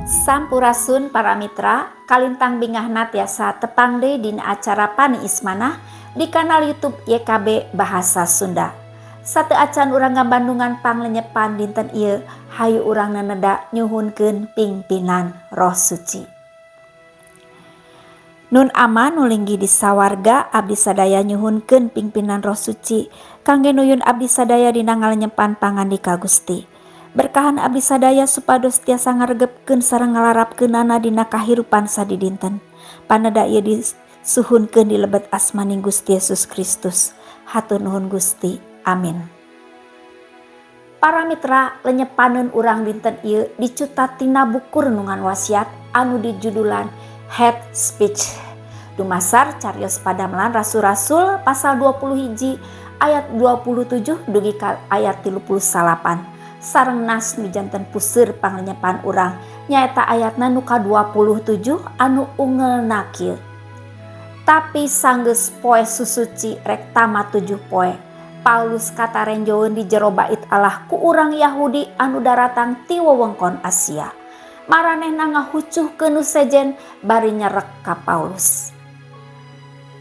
Sampurasun para mitra, kalintang bingahna tiasa tepang deui dina acara Paniis Manah di kanal YouTube YKB Bahasa Sunda. Sateuacan urang ngabandungan panglenyepan dinten ieu, hayu urang naneda nyuhunkeun pingpinan Roh Suci. Nun Ama nu linggih di sawarga, abdi sadaya nyuhunkeun pingpinan Roh Suci kangge nuyun abdi sadaya dina ngalenyepan pangandika Gusti. Berkahan abdi sadaya supados tiasa ngaregepkeun sareng ngalarapkeunana dina kahirupan sadidinten. Paneda ieu disuhunkeun di lebet asmaning Gusti Yesus Kristus. Hatur nuhun, Gusti. Amin. Para mitra, lenyepaneun urang dinten ieu dicutat tina buku renungan wasiat anu dijudulan Hate Speech. Dumasar carios Padamelan Rasul-rasul pasal 20 hiji ayat 27 dugi ka ayat 39, sareng nas nu janten puseur panglenyepan urang nyaeta ayatna nu ka-27 anu ungelna kieu: "Tapi sanggeus poe susuci rek tamat 7 poe, Paulus katarenjoeun di jero bait Allah ku urang Yahudi anu daratang ti wewengkon Asia. Maranehna ngahucuhkeun nu sejen bari nyerek ka Paulus."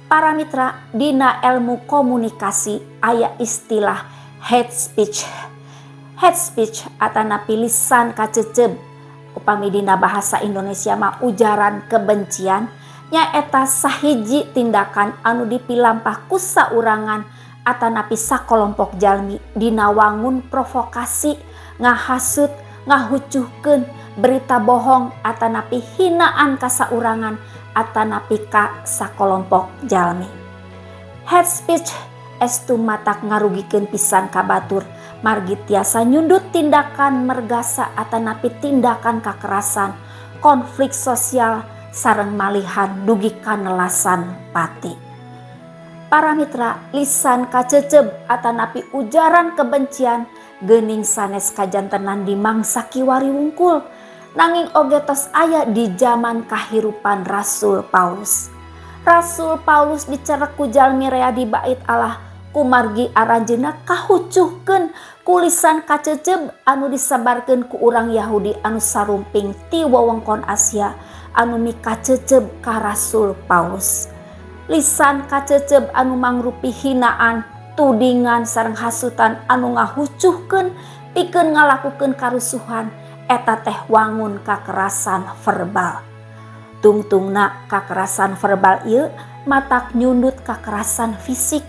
Para mitra, dina ilmu komunikasi aya istilah hate speech. Hate speech atanapi lisan kaceceb, upami dina bahasa Indonesia mah ujaran kebencian, nyaeta sahiji tindakan anu dipilampah ku saurangan atanapi sakolompok jalmi dina wangun provokasi, ngahasut, ngahucuhkeun berita bohong atanapi hinaan ka saurangan atanapi ka sakolompok jalmi. Hate speech estu matak ngarugikeun pisan ka batur, margi tiasa nyundut tindakan mergasa atanapi tindakan kakerasan, konflik sosial, sareng malihan dugi ka nelasan pati. Para mitra, lisan kaceceb atanapi ujaran kebencian geuning sanes kajantenan di mangsa kiwari wungkul, nanging oge tos aya di zaman kahirupan Rasul Paulus. Rasul Paulus dicerek ku jalmi rea di bait Allah kumargi aranjeunna kahucuhkeun ku lisan kaceceb anu disebarkeun ku urang Yahudi anu sarumping ti wewengkon Asia anu mikaceceb ka Rasul Paulus. Lisan kaceceb anu mangrupi hinaan, tudingan, sareng hasutan anu ngahucuhkeun pikeun ngalakukeun karusuhan, eta teh wangun kakerasan verbal. Tungtungna kakerasan verbal ieu matak nyundut kakerasan fisik.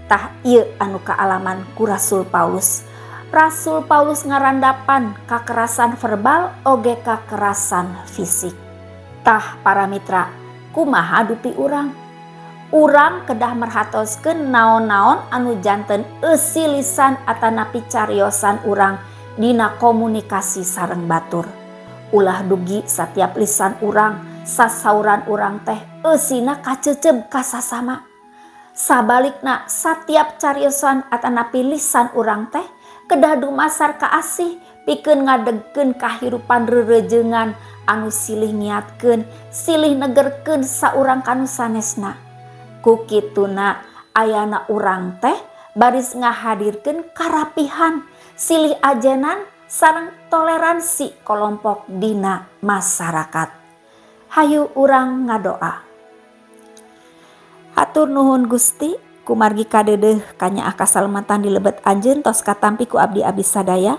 Tah, ieu anu kaalaman ku Rasul Paulus. Rasul Paulus ngarandapan kakerasan verbal oge kakerasan fisik. Tah, para mitra, kumaha dupi urang? Urang kedah merhatoskeun naon-naon anu janten eusi lisan atanapi cariosan urang dina komunikasi sareng batur. Ulah dugi setiap lisan urang, sasauran urang teh eusina kaceceb ka sasama. Sabalikna, satiap cariosan atanapi lisan urang teh kedah dumasar kaasih pikeun ngadegkeun kahirupan rerejengan anu silih ngiatkeun, silih negerkeun saurang ka nu sanesna. Ku kituna ayana urang teh baris ngahadirkeun karapihan, silih ajenan, sareng toleransi kelompok dina masyarakat. Hayu urang ngadoa. Hatur nuhun, Gusti, kumargi kadeudeuh kanyaah kasalamatan di lebet Anjeun tos katampi ku abdi-abdi sadaya.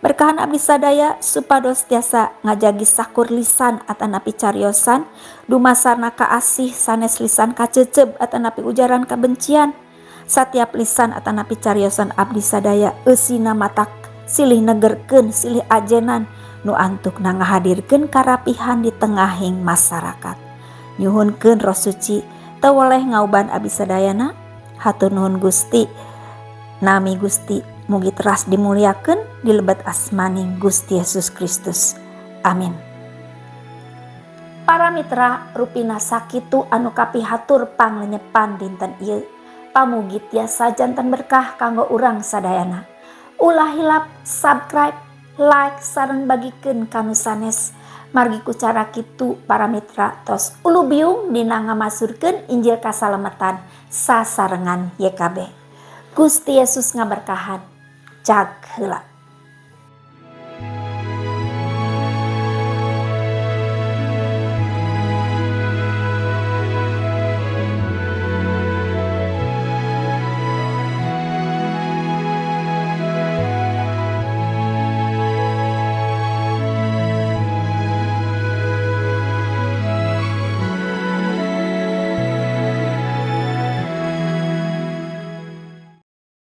Berkahan abdi sadaya supados tiasa ngajagi sakur lisan atanapi cariosan dumasarna kaasih, sanes lisan kaceceb atanapi ujaran kabencian. Satiap lisan atanapi cariosan abdi sadaya eusina matak silih negerkeun, silih ajenan, nu antukna ngahadirkeun karapihan di tengahing masyarakat. Nyuhunkeun Roh Suci teu weleh ngauban abdi sadayana. Hatur nuhun, Gusti. Nami Gusti mugi teras dimuliakeun di lebet asmaning Gusti Yesus Kristus. Amin. Para mitra, rupina sakitu anu kapihatur panglenyepan dinten ieu. Pamugi tiasa janten berkah kanggo urang sadayana. Ulah hilap subscribe, like, sareng bagikeun ka nu sanes. Margi ku cara kitu para mitra tos ulubiung dina ngamasurkeun Injil kasalamatan sasarengan YKB. Gusti Yesus ngaberkahan. Cag heula.